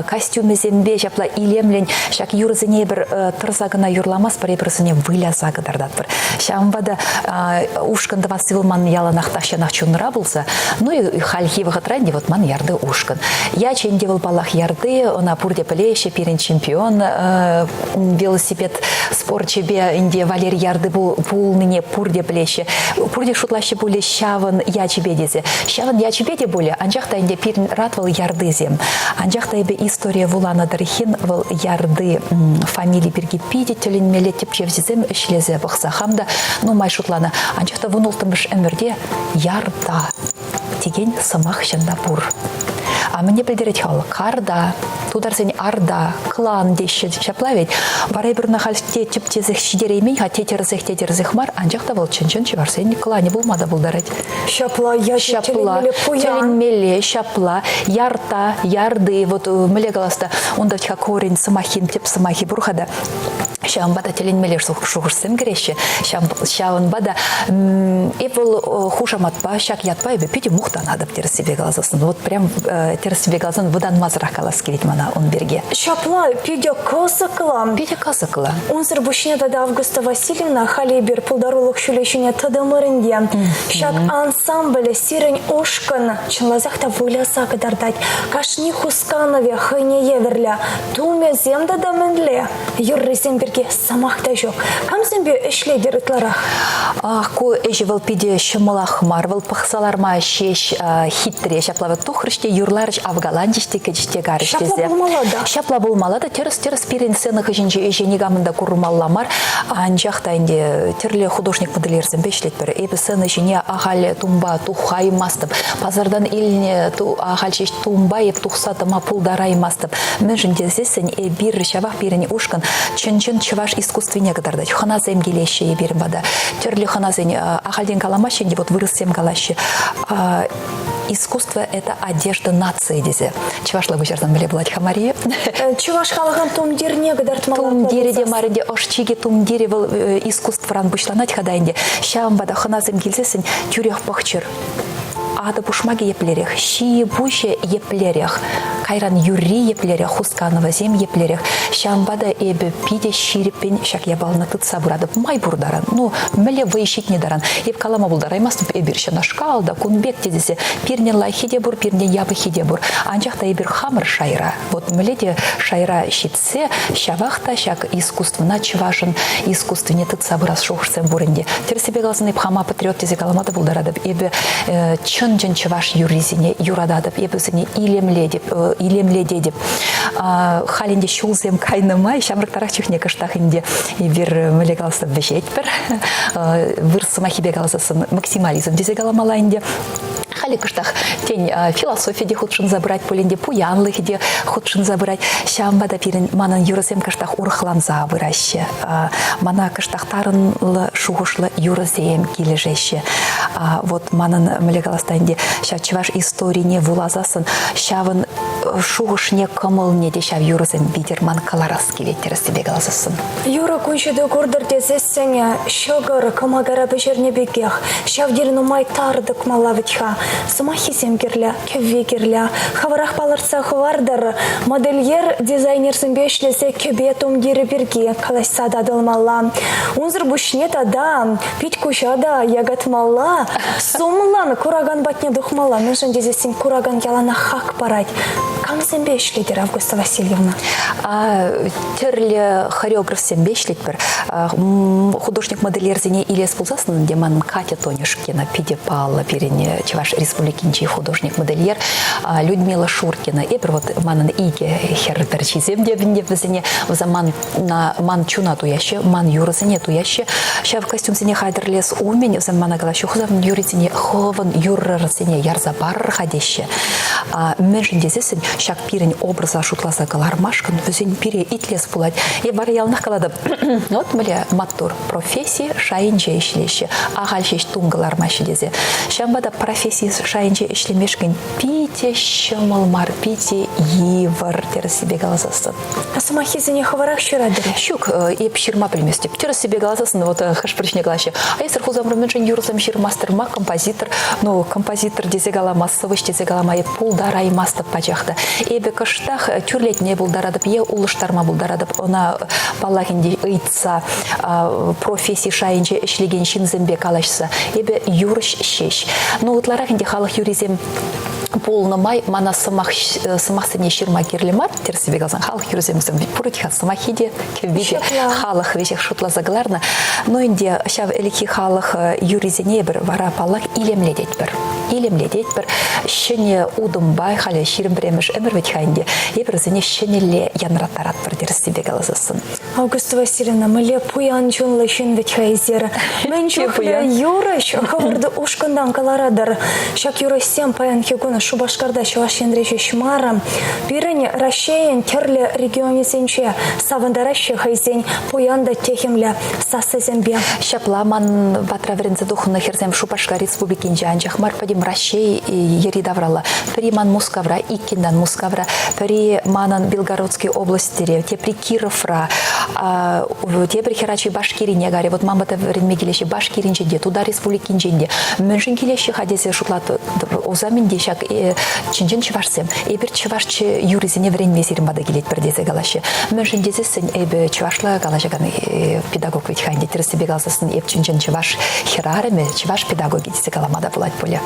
Костюмӗсемпе ҫапла илемлӗн ҫак юрӑсене эпир тӑрса кӑна юрламастпӑр, эпир вӗсене выляса кӑтартатпӑр. Ҫавӑнпа та ушкӑн тӑвасси вӑл ман яланах тахҫанах чунра пулса, ну и хальхи вӑхӑтра ӗнтӗ вот ман ярды ушкӑн. Ячӗ ӗнтӗ вӑл паллах ярды, ӑна пурте пӗлеҫҫӗ, пирӗн чемпион велосипед спорчӗпе ӗнтӗ Валерий Ярды пулнине пурте пӗлеҫҫӗ. Пурте шутлаҫҫӗ пулӗ ҫавӑн ячӗпе тесе. Ҫавӑн ячӗпе те пулӗ, анчах та ӗнтӗ пирӗн рат вӑл Ярдысем. Анчах та эпӗ историе вуланӑ тӑрӑхин вӑл Ярды фамили пирки питӗ тӗлӗнмелле тӗпчевҫӗсем ӗҫлесе пӑхса хам та нумай шутланӑ. Анчах та вунулттӑмӗш ӗмӗрте Ярда текен сӑмах чӑн та пур. А мӗне пӗлтерет-ха вӑл? Карта, тутарсен арта, клан теҫҫӗ. Ҫапла ведь. Вара эпир ӑна халь те тӗп-тесех ҫитереймен-ха, те тӗрӗсех, те тӗрӗсех мар, анчах та вӑл чӑн-чӑн чӑвашсен кланӗ пулма та пултарать. Ҫапла, ячӗ ҫапла, тӗлӗнмелле пуян. Тӗлӗнмелле, ҫапла. Ярта, ярды, вот мӗнле калас та, унта вӗт-ха корень сӑмаххин тӗп сӑмахӗ пур-ха та. Ҫавӑнпа та тӗлӗнмелле шухӑшсем кӗреҫҫӗ. Ҫавӑнпа та эп вӑл хушаматпа, ҫак ятпа эпӗ питӗ мухтанатӑп тӗрӗссипе каласассӑн. Вот прям тӗрӗссипе каласан вӑтанмасӑрах калас килет мана ун пирки. Ҫапла, питӗ кӑсӑклӑ. Питӗ кӑсӑклӑ. Унсӑр пуҫне тата Августа Васильевна халӗ эпир пултарулӑх ҫулӗ ҫине тӑтӑмӑр ӗнтӗ. Ҫак ансамбль сирӗн ушкӑн чӑнласах та выляса кӑтартать. Кашни хусканӑвӗ хӑйне евӗрлӗ. Тумӗсем тата мӗнле? Юррисем пирки сӑмах та ҫук. Камсемпе ӗҫлетӗр ытларах? Ах, ку ӗҫӗ вӑл питӗ ҫӑмӑлах мар. Вӑл пӑхса ларма ҫеҫ хитре. Ҫапла вӑт тухрӗҫ те юрларӗҫ, авкаланчӗҫ те кӗчӗҫ те карӗҫ Ҫапла тесе. пулмалла та. Ҫапла пулмалла та. Тӗрӗс-тӗрӗс пирӗн сцена хыҫӗнчи ӗҫе никамӑн та курмалла мар. Анчах та ӗнтӗ тӗрлӗ художник-модельерсемпе ӗҫлетпӗр. Эпӗ сцена ҫине ахаль тумпа тухаймастӑп. Пасартан илнӗ ахаль ҫеҫ тумпа эп тухса тӑма пултараймастӑп. Мӗншӗн тесессӗн эпир ҫавах пирӗн ушкӑн чӑн-чӑн чӑваш искусствине кӑтартать. Хӑнасем килеҫҫӗ эпир пата. Тӗрлӗ хӑнасен ахальтен каламаҫҫӗ ӗнтӗ, вот вырӑссем калаҫҫӗ. Искусство – это одежда нации тесе. Чӑвашла куҫарсан мӗнле пулать-ха, Мария? Чӑваш халӑхӑн тумтирне кӑтартмалла. Тумтирӗ те мар ӗнтӗ, ӑш-чикӗ тумтирӗ вӑл искусствӑран пуҫланать-ха та ӗнтӗ. Ҫавӑнпа та хӑнасем килсессӗн тӳрех пӑхчӑр. Атӑ пушмакӗ еплерех, ҫийӗ-пуҫӗ еплерех, кайран юрри еплерех, хусканӑвӗсем еплерех. Ҫавӑнпа та эпӗ питӗ ҫирӗппӗн ҫак япалана тытса пыратӑп. Май пур таран, ну, мӗнле вӑй ҫитнӗ таран. Эп калама пултараймастӑп, эпир ҫавнашкал та, кун пек те тесе. Пирӗнтен лайӑххи те пур, пирӗнтен япӑххи те пур. Анчах та эпир хамӑр шайра, вот мӗнле те шайра ҫитсе, ҫавах та ҫак искусствӑна, чӑвашӑн искусствине тытса пырас шухӑшсем пур ӗнтӗ. Тӗрӗссипе каласан, эп хама патриот тесе калама та пултаратӑп. Эпӗ чӑн-чӑн чӑваш юррисене юрататӑп, эпӗ вӗсене илемлетӗп, илемлететӗп. Халь ӗнтӗ ҫулсем кайнӑ май ҫамрӑктарах чухне кӑштах ӗнтӗ эпир мӗнле каласа вӗҫетпӗр. Вырӑс сӑмаххипе каласассӑн максимализм тесе каламалла ӗнтӗ. Халӗ кӑштах, тен, философи те хутшӑнса пырать пулин те, пуянлӑхӗ те хутшӑнса пырать. Ҫавӑнпа та пирӗн манӑн юрӑсем кӑштах урӑхланса пыраҫҫӗ. Мана кӑштах тарӑнлӑ шухӑшлӑ юрӑсем килӗшеҫҫӗ. Вот манӑн мӗнле калас та ӗнтӗ, ҫав чӑваш историне вуласассӑн ҫавӑн шухӑшне, кӑмӑлне те ҫав юрӑсем витӗр ман кӑларас килет тӗрӗссипе каласассӑн. Юрӑ кун ҫути куртӑр тесессӗн ҫӑкӑр кӑмакара пӗҫернӗ пекех ҫав тери нумай тар тӑкмалла вӗт-ха. Сӑмаххисем кирлӗ, кӗвви кирлӗ. Хӑвӑрах палӑртса хӑвартӑр, модельер дизайнерсемпе ӗҫлесе кӗпе тумтирӗ пирки калаҫса татӑлмалла. Унсӑр пуҫне тата пит-куҫа та якатмалла, сумлӑн куракан патне тухмалла. Мӗншӗн тесессӗн куракан яланах хак парать. Камсемпе ӗҫлетӗр, Августа Васильевна? Тӗрлӗ хореографсемпе ӗҫлетпӗр. Художник-модельерсене илес пулсассӑн ӗнтӗ манӑн Катя Тонюшкина питӗ паллӑ пирӗн Чӑваш Республикинчи художник-модельер Людмила Шуркина. Эпир вот манӑн икӗ хӗр пӗрчисем те ӗнтӗ вӗсене вӗсем ман, ман чуна туяҫҫӗ, ман юрӑсене туяҫҫӗ. Ҫав костюмсене хатӗрлес умӗн вӗсем мана калаҫҫӗ, хӑвӑн юррисене хӑвӑн юррӑрсене ярса парӑр-ха теҫҫӗ. Мӗншӗн тесессӗн ҫак пирӗн образа шутласа кӑлармашкӑн вӗсен пире итлес пулать. Эп вара яланах калатӑп, вот мӗнле маттур професси шайӗнче ӗҫлеҫҫӗ, ахаль ҫеҫ тум кӑлармаҫҫӗ тесе. Ҫавӑнпа та професси шайӗнче ӗҫлемешкӗн питӗ ҫӑмӑл мар, питӗ йывӑр тӗрӗссипе каласассӑн. Сӑмаххисене хӑвӑрах ҫыратӑр? Ҫук, эп ҫырма пӗлместӗп. Тӗрӗссипе каласассӑн, вот хӑш-пӗр ҫине калаҫҫӗ. А эсир Хусанра мӗншӗн юрӑсем ҫырмастӑр? Ма композитор? Ну, композитор тесе калама, сӑвӑҫ тесе калама эп пултараймастӑп пачах та. Эпӗ кӑштах тӳрлетме пултаратӑп е улӑштарма пултаратӑп. Ӑна, паллах ӗнтӗ, ыйтса професси шайӗнче ӗҫлекен ҫынсемпе калаҫса. Эпӗ юрӑҫ ҫеҫ. Ну, ытларах ӗнтӗ халӑх юрисем пулнӑ май мана сӑмах сӑмахсене ҫырма кирлӗ мар, тӗрӗссипе каласан, халӑх юрисем пур-ха сӑмаххи те, кӗвви те халӑх веҫех шутласа кӑларнӑ. Ну ӗнтӗ ҫав ӗлӗкхи халӑх юррисене эпир вара, паллах, илемлететпӗр. Илемлететпӗр. Ҫӗнӗ утӑмпа халӗ 21-мӗш ӗмӗр вӗт-ха ӗнтӗ, эпир вӗсене ҫӗнӗлле янраттаратпӑр тӗрӗссипе каласассӑн. Августа Васильевна, мӗнле пуян чунлӑ ҫын вӗт-ха эсир. Мӗн чухлӗ юрӑҫ хӑвӑрт ушкӑнтан кӑларатӑр. Ҫак юрӑҫсем паянхи кун Шупашкарта Чӑваш Енре ҫеҫ мар, пирӗн Раҫҫейӗн тӗрлӗ регионӗсенче савӑнтараҫҫӗ хӑйсен пуян та техӗмлӗ сассисемпе. Ҫапла ман патра вӗренсе тухнӑ хӗрсем Шупашкар Республикинче анчах мар, пӗтӗм Раҫҫей йӗри-тавралла. Пӗри ман Мускавра, иккӗн Мускавра, пӗри манӑн Белгородский областьре, тепри Кировра, тепӗр хӗрачи Башкирине карӗ. Вот ман пата вӗренме килеҫҫӗ Башкиринчен те, Тутар Республикинчен те. Мӗншӗн килеҫҫӗ-ха тесе шутлатӑп. Усамин те ҫак чӑн-чӑн чӑвашсем. Эпир чӑваш юррисене вӗренме сирӗн пата килетпӗр тесе калаҫҫӗ. Мӗншӗн тесессӗн эпӗ чӑвашла калаҫакан педагог вӗт-ха ӗнтӗ тӗрӗссипе каласассӑн эп чӑн-чӑн чӑваш хӗрарӑмӗ, чӑваш педагогӗ тесе калама та пулать пулӗ.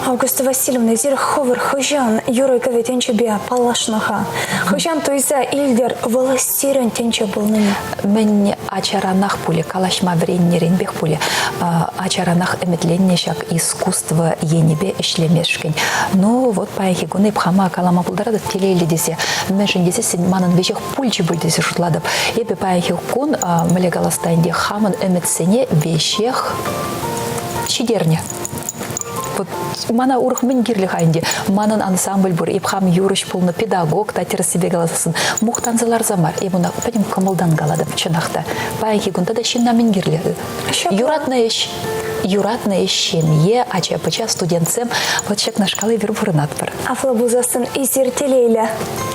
Августа Васильевна, эсир хӑвӑр хӑҫан юрӑ-кӗвӗ тӗнчипе паллашнӑ-ха? Хӑҫан туйса илтӗр вӑл сирӗн тӗнче пулнине? Мӗн ачаранах пулӗ, калаҫма вӗреннӗренпех пулӗ, ачаранах ӗмӗтленнӗ ҫак искусство енӗпе ӗҫлемешкӗн. Ну, вот паянхи кун эп хама калама пултаратӑп телейлӗ тесе. Мӗншӗн тесессӗн манӑн веҫех пулчӗ пуль тесе шутлатӑп. Эпӗ паянхи кун, мӗнле калас та ӗнтӗ, хамӑн ӗмӗтсене веҫех ҫитернӗ. Вот мана урӑх мӗн кирлӗ-ха ӗнтӗ? Манӑн ансамбль пур, эп хам юрӑҫ пулнӑ, педагог та тӗрӗссипе каласассӑн. Мухтанса ларса мар, эп ӑна пӗтӗм кӑмӑлтан калатӑп, чӑнах та. Паянхи кун тата ҫынна мӗн кирлӗ? Юратнӑ ӗҫ, юратнӑ ӗҫ, ҫемье, ача-пӑча, студентсем. Вот ҫакнашкал эпир пурӑнатпӑр. Апла пулсассӑн эсир телейлӗ.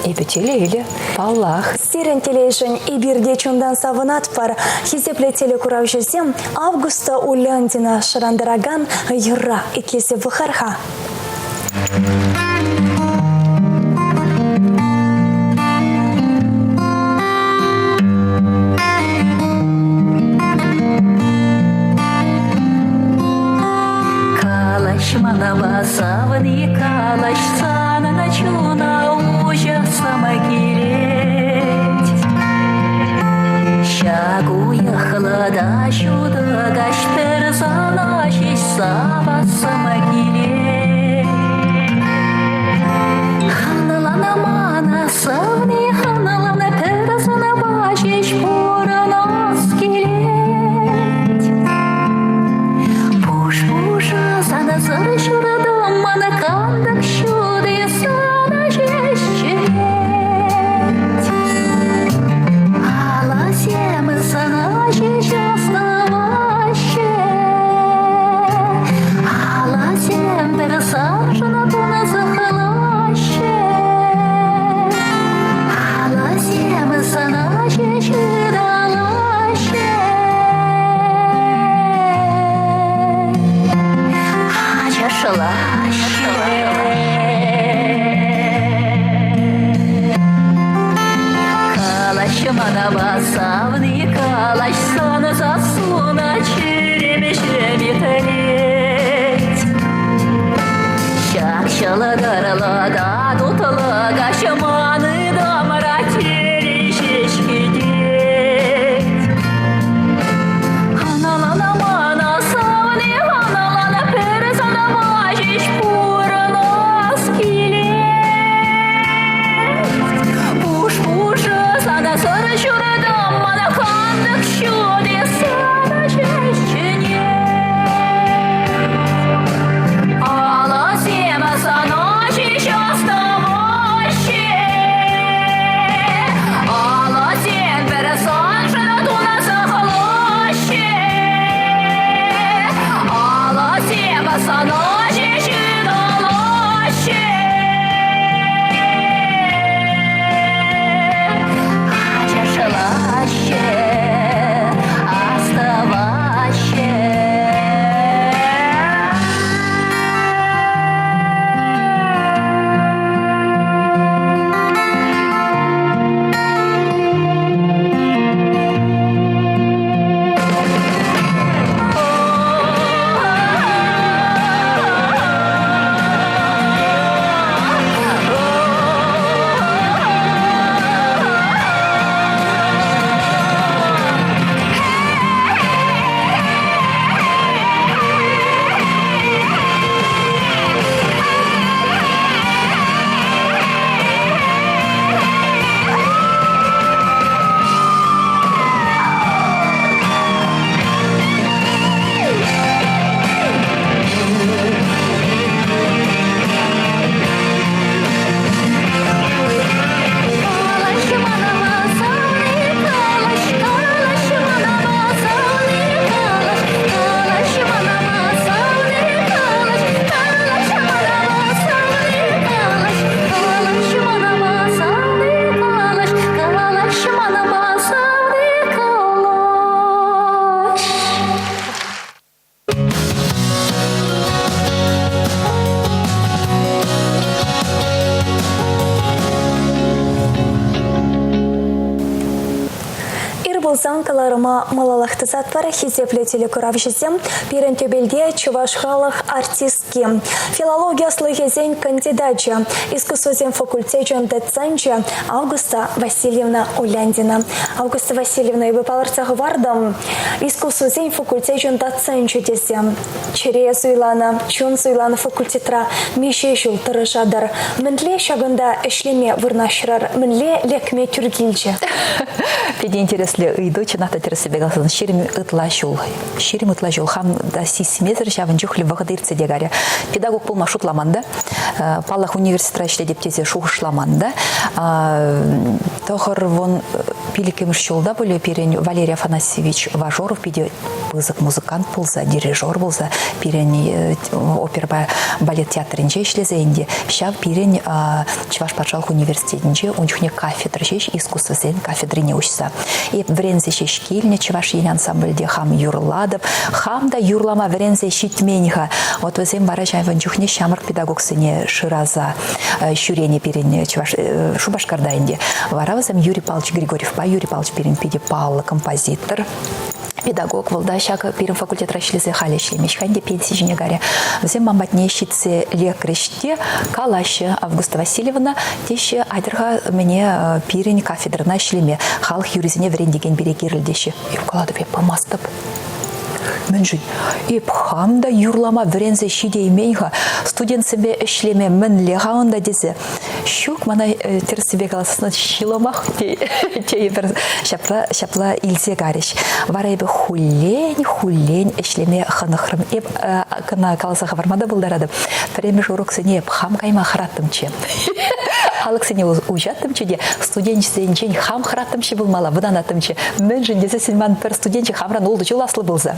Эпӗ телейлӗ, паллах. Сирӗн телейшӗн эпир те чунтан савӑнатпӑр. Хисеплӗ телекуравҫӑсем, Августа Уляндина шӑрантаракан юрра итлесе пӑхар-ха. Калаҫ манапа савни, калаҫ санӑн чуна уҫӑсӑм килет. Ҫак уйӑхлӑ та ҫутӑ каҫ пӗр сана ҫеҫ савассӑм килет. Хӑнлана мана савни, хӑнлана пӗр санапа ҫеҫ пурӑнас килет. Пуш-пуша сана сӑр ҫуратӑм мана. Ҫӑлтӑрлӑ та тутлӑ каҫ ман ытамра чӗре ҫеҫ кӗтет. Хӑналана мана савни, хӑналана пӗр санапа ҫеҫ пурӑнас килет. Пуш-пушӑ сана сӑр ҫуртӑм, мана кантӑк ҫути сана ҫеҫ чӗнет. Алӑсем сана ҫеҫ астӑваҫҫӗ. Алӑсем пӗр саншӑн тунсӑхлаҫҫӗ. Алӑсем сана ҫеҫ ыталаҫҫӗ. Ачашлаҫҫӗ, астӑваҫҫӗ. Ир пулсан кӑларӑма малаллах тӑсатпӑр. Хисеплӗ телекуравҫӑсем, пирӗн тӗпелте чӑваш халӑх артистки, филологи ӑслӑхӗсен кандидачӗ, искусствӑсен факультечӗн доценчӗ Августа Васильевна Уляндина. Августа Васильевна, эпӗ палӑртса хӑвартӑм, искусствӑсен факультечӗн доценчӗ тесе. Чӗре суйланӑ, чун суйланӑ факультетра миҫе ҫул тӑрӑшатӑр? Мӗнле ҫакӑнта ӗҫлеме вырнаҫрӑр? Мӗнле лекме тӳр килчӗ? Питӗ интереслӗ ыйту, чӑнах та тӗрӗссипе каласан, 20 ытла ҫул. 20 ытла ҫул хам та сисмесӗр ҫавӑн чухлӗ вӑхӑт иртсе те карӗ. Педагог пулма шутламан та, паллах, университетра ӗҫлетӗп тесе шухӑшламан та. Тӑхӑр пилӗккӗмӗш ҫулта пулӗ пирӗн Валерий Афанасьевич Важоров питӗ пысӑк музыкант пулса, дирижер пулса пирӗн оперӑпа балет театрӗнче ӗҫлесе ӗнтӗ. Ҫав пирӗн Чӑваш патшалӑх университетӗнче ун чухне кафедра ҫеҫ искусствӑсен кафедрине уҫса. Эп вӗренсе ҫеҫ килнӗ Чӑваш Ен ансамбльте хам юрлатӑп. Хам та юрлама вӗренсе ҫитмен-ха. Вот вӗсем вара ҫавӑн чухне ҫамрӑк педагогсене шыраса ҫӳренӗ пирӗн Чӑваш Шупашкарта ӗнтӗ. Вара вӗсем Юрий Павлович Григорьевпа Юрий Павлович пирӗн питӗ паллӑ композитор педагог вӑл та ҫак пирӗн факультетра ӗҫлесе халӗ ӗҫлемест-ха ӗнтӗ пенси ҫине карӗ. Вӗсем ман патне ҫитсе лекрӗҫ те калаҫҫӗ Августа Васильевна теҫҫӗ, атьӑр-ха мӗне пирӗн кафедрӑна ӗҫлеме, халӑх юррисене вӗрентекен пире кирлӗ теҫҫӗ. Эп калатӑп, эп пымастӑп. Мӗншӗн? Эп хам та юрлама вӗренсе ҫитеймен-ха, студентсемпе ӗҫлеме мӗнле-ха унта тесе. Ҫук, мана тӗрӗссипе каласан ҫиломах тейӗпӗр. Ҫапла, ҫапла илсе карӗҫ. Вара эпӗ хуллен-хуллен ӗҫлеме хӑнӑхрӑм. Эп кӑна каласа хӑварма та пултаратӑп. Пӗрремӗш уроксене эп хам кайма хӑраттӑмччӗ. Алӑксене уҫаттӑмччӗ те студентсенчен хам хӑраттӑмччӗ пулмалла, вӑтанаттӑмччӗ. Мӗншӗн тесессӗн ман пӗр студенчӗ хамран ултӑ ҫул аслӑ пулса.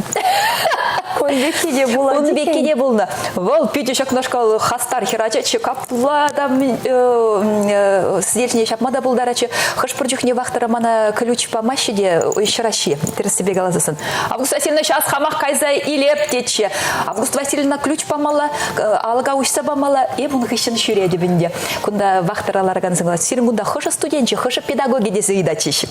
Ун пекки те пулать. Ун пекки те пулнӑ. Вӑл питӗ ҫакнашкал хастар хӗрачаччӗ, капла та сӗтел ҫине ҫапма та пултаратчӗ. Хӑш-пӗр чухне вахтӑра мана ключ памаҫҫӗ те ҫӑраҫҫи, тӗрӗссипе каласассӑн. Август Васильевна, час хамах кайса илеп, тетчӗ. Август Васильевна ключ памалла, алӑка уҫса памалла. Эп ун хыҫҫӑн ҫӳретӗп ӗнтӗ. Кунта вахтӑра ларакансем калаҫҫӗ, сирӗн кунта хӑшӗ студенчӗ, хӑшӗ педагогӗ тесе ыйтатчӗҫ.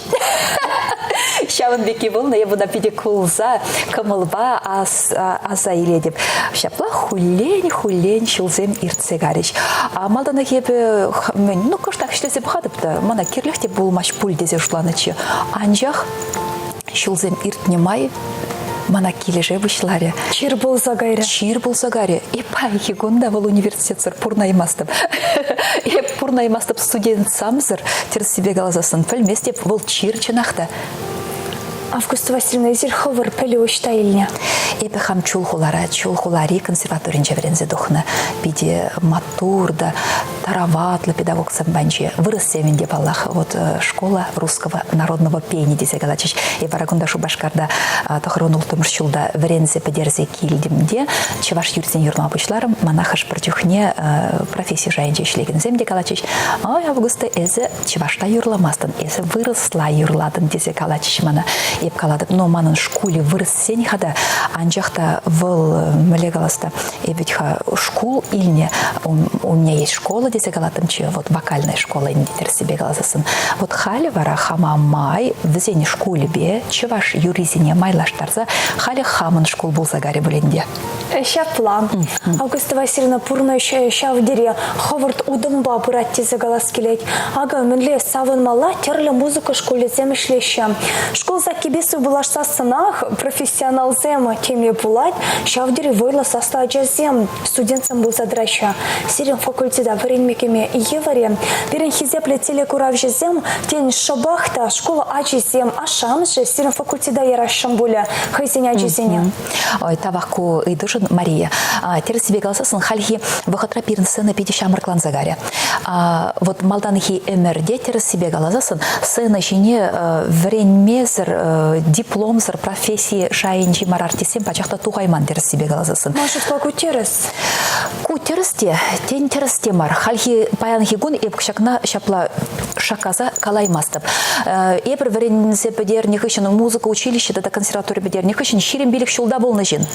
Ҫавӑн пекки пулнӑ. Эп унта питӗ кулса, кӑмӑлпа ас, вӑхӑта аса илетӗп. Ҫапла хуллен-хуллен ҫулсем иртсе карӗҫ. А малтанах эпӗ мӗн, ну кӑштах ӗҫлесе пӑхатӑп та, мана кирлех те пулмасть пуль тесе шутланӑччӗ. Анчах ҫулсем иртнӗ май мана килӗше пуҫларӗ. Чир пулса кайрӗ. Чир пулса кайрӗ. Эп паянхи кун та вӑл университетсӑр пурнаймастӑп. Эп пурнаймастӑп студентсамсӑр, тӗрӗссипе каласассӑн, пӗлместӗп, вӑл чир чӑнах та. Августа Васильевна, эсир хӑвӑр пӗлӳ ӑҫта илнӗ? Эпӗ хам Чулхулара, Чулхулари консерваторинче вӗренсе тухнӑ. Питӗ маттур та тараватлӑ педагогсем панче. Вырӑссем ӗнтӗ, паллах, вот школа русского народного пения тесе калатчӗҫ. Эп вара кунта Шупашкарта тӑхӑрвун улттӑмӗш ҫулта вӗренсе пӗтерсе килтӗм те чӑваш юррисене юрлама пуҫларӑм. Мана хӑш-пӗр чухне професси шайӗнче ӗҫлекенсем те калатчӗҫ, «Ой, Августа, эсӗ чӑвашла юрламастӑн, эсӗ вырӑсла юрлатӑн тесе калатчӗҫ мана. Эп калатӑп, но манӑн шкулӗ вырӑссен-ха та, анчах та вӑл мӗнле калас та, эп вӗт-ха шкул илнӗ, у меня есть школа тесе калаттӑмччӗ, вот вокальная школа ӗнтӗ тӗрӗссипе каласассӑн. Вот халӗ вара хама май вӗсен шкулӗпе чӑваш юррисене майлаштарса халӗ хамӑн шкул пулса карӗ пуль ӗнтӗ. Ҫапла. Августа Васильевна пурнӑҫ ҫав тери хӑвӑрт утӑмпа пырать тесе калас килет. Акӑ мӗнле савӑнмалла тӗрлӗ музыка шкулӗсем ӗҫлеҫҫӗ. Шкул саккипе сывпуллашсассӑнах профессионалсем теме пулать, ҫав тери вӑйлӑ саслӑ ачасем, студентсем пулса тӑраҫҫӗ. Сирӗн факультета вӗренме кӗме йывӑр-и? Пирӗн хисеплӗ телекуравҫӑсем, тен, шӑпах та шкул ачисем, ашшӗ-амӑшӗ сирӗн факультета ярасшӑн пулӗ хӑйсен ачисене. Ой, тавах ку ыйтушӑн, Мария. Тӗрӗссипе каласассӑн, хальхи вӑхӑтра пирӗн сцена питӗ ҫамрӑкланса карӗ. Вот малтанхи ӗмӗрте тӗрӗссипе каласассӑн, сцена ҫине вӗренмесӗр, дипломсӑр професси шайӗнчи мар артистсем пачах та тухайман тӗрӗссипе каласассӑн. Ман шутпа ку тӗрӗс. Ку тӗрӗс те, тен тӗрӗс те мар. Хальхи паянхи кун эп ҫакна ҫапла шаккаса калаймастӑп. Эпир вӗренсе пӗтернӗ хыҫҫӑн музыка училищи тата консерватори пӗтернӗ хыҫҫӑн 25 ҫулта пулнӑ ҫын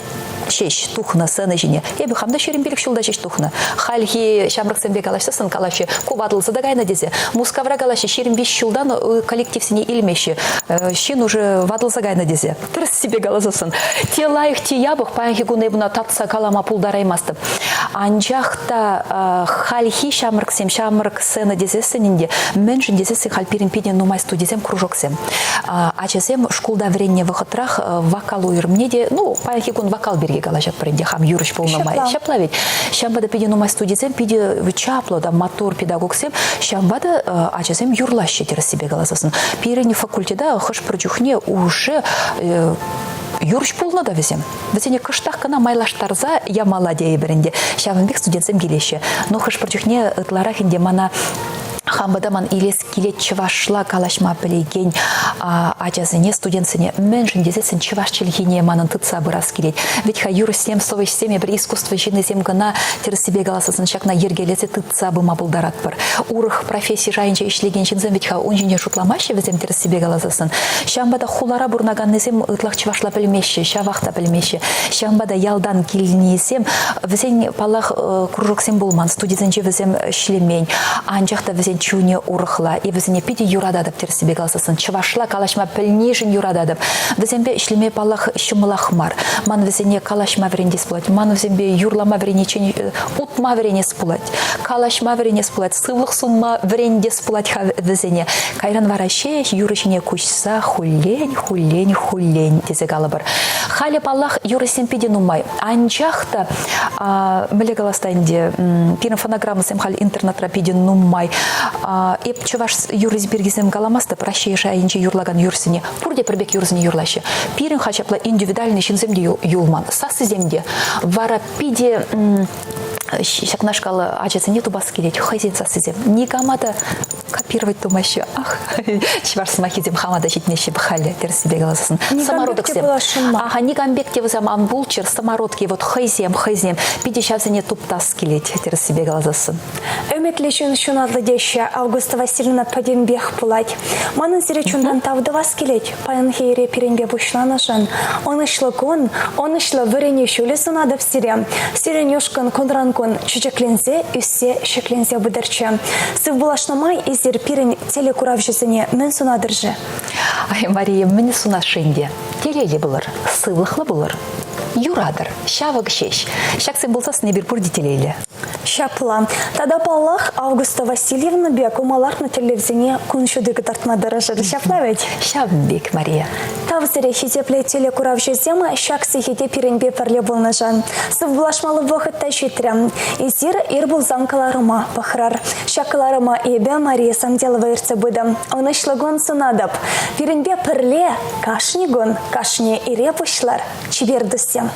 ҫеҫ тухнӑ сцена ҫине. Эпӗ хам та 25 ҫулта ҫеҫ тухнӑ. Хальхи ҫамрӑксемпе калаҫсассӑн калаҫҫӗ, ку ватӑлса та кайнӑ тесе. Мускавра калаҫҫӗ, 25 ҫултан коллективсене илмеҫҫӗ. Ҫын уже ватӑлса кайнӑ тесе. Тӗрӗссипе каласассӑн. Те лайӑх, те япӑх, паянхи кун эп ӑна татса калама пултараймастӑп. Анчах та хальхи ҫамрӑксем, ҫамрӑк сцена тесессӗн ӗнтӗ, мӗншӗн тесессӗн халь пирӗн питӗ нумай студисем, кружоксем. Ачасем шкулта вӗреннӗ вӑхӑтрах вокал уйрӑмне те, ну, паянхи кун вокал пирки калаҫатпӑр ӗнтӗ, хам юрӑҫ пулнӑ май. Ҫапла ведь. Ҫавӑнпа та питӗ нумай студисем, питӗ чаплӑ та маттур педагогсем, ҫавӑнпа та ачасем юрлаҫҫӗ тӗрӗссипе каласассӑн. Пирӗн факультета хӑш-пӗр чухне уже юрӑҫ пулнӑ та вӗсем. Вӗсене кӑштах кӑна майлаштарса ямалла тейӗпӗр ӗнтӗ. Ҫавӑн пек студентсем килеҫҫӗ. Но хӑш-пӗр чухне ытларах ӗнтӗ мана хампа та ман илес килет чӑвашла калаҫма пӗлекен ачасене, студентсене мӗншӗн тесессӗн чӑваш чӗлхине манӑн тытса пырас килет. Вӗт-ха юрӑҫсем, совӗҫсем эпир искусство ҫыннисем кӑна тӗрӗссипе каласассӑн ҫакна йӗркелесе тытса пыма пултаратпӑр. Урӑх професси шайӗнче ӗҫлекен ҫынсем вӗт-ха ун ҫинчен шутламаҫҫӗ вӗсем тӗрӗссипе каласассӑн. Ҫавӑнпа та хулара пурӑнаканнисем ытлах чӑвашла пӗлмеҫҫӗ, ҫавах та пӗлмеҫҫӗ. Ҫавӑнпа та ялтан килнисем, вӗсен, паллах, кружоксем пулман, студисенче вӗсем ӗҫлемен. Анчах та вӗсен чунӗ урӑхла. И вӗсене питӗ юрататӑп тӗрӗссипе каласассӑн. Чӑвашла калаҫма пӗлнишӗн юрататӑп. Вӗсемпе ӗҫлеме, паллах, ҫӑмӑлах мар. Ман вӗсене калаҫма вӗрентес пулать. Ман вӗсемпе юрлама вӗрениччен утма вӗренес пулать. Калаҫма вӗренес пулать, сывлӑх сунма вӗрентес пулать-ха вӗсене. Кайран вара ҫеҫ юрӑ ҫине куҫса хуллен, хуллен, хуллен тесе калӑпӑр. Халӗ, паллах, юрӑсем питӗ нумай. Анчах та, мӗнле калас та ӗнтӗ, пирӗн фонограммӑсем халь интернетра питӗ нумай. Эп чӑваш юррисем пиркисем каламастӑп, Раҫҫей шайӗнче юрлакан юрӑсене пурте пӗр пек юрӑсене юрлаҫҫӗ. Пирӗн халь ҫапла индивидуальный ҫынсем те юлман, сассисем те. Вара питӗ ҫакнашкал ачасене тупас килет, хӑйсен сассисем. Никама та копировать тумаҫҫӗ. Ах, чӑваш сӑмаххисем хама та ҫитмеҫҫӗ халӗ, тӗрӗссипе каласассӑн. Самородоксем. Аха, никам пек те вӗсем ан пулччӑр, самородки вот хӑйсем, хӑйсем. Питӗ ҫавсене туптас килет, тӗрӗссипе каласассӑн. Ӗмӗтлӗ ҫын ҫунатлӑ теҫҫӗ. Августа Васильевна пӗтӗмпех пулать. Манӑн сире чунтан тав тӑвас килет. Паянхи ире пирӗнпе пуҫланӑшӑн ӑнӑҫлӑ кун, ӑнӑҫлӑ вӗренӳ ҫулӗ сунатӑп сире. Сирӗн ушкӑн кунран-кун чечекленсе, ӳссе, ҫӗкленсе пытӑрччӗ. Сывпуллашнӑ май эсир пирӗн телекуравҫӑсене мӗн сунатӑр-ши? Ай, Мария, мӗн сунасшӑ ӗнтӗ? Телейлӗ пулӑр, сывлӑхлӑ пулӑр. Юратӑр, ҫавӑк ҫеҫ. Ҫаксем пулсассӑн эпир пурте телейлӗ. Ҫапла. Тата паллах, Августа Васильевна пек ума лартнӑ тӗллевсене кун ҫути кӑтартма тӑрӑшӑр. Ҫапла вӗт? Ҫавӑн пек, Мария. Тав сире, хисеплӗ телекуравҫӑсем, ҫак сехете пирӗнпе пӗрле пулнӑшӑн. Сывпуллашмалли вӑхӑт та ҫитрӗ. Эсир ир пулсан кӑларӑма пӑхрӑр. Ҫак кӑларӑма эпӗ, Мария Самделова, ертсе пытӑм. Ӑнӑҫлӑ кун сунатӑп. Пирӗнпе пӗрле кашни кун, кашни ире пуҫлар. Чипер туссем!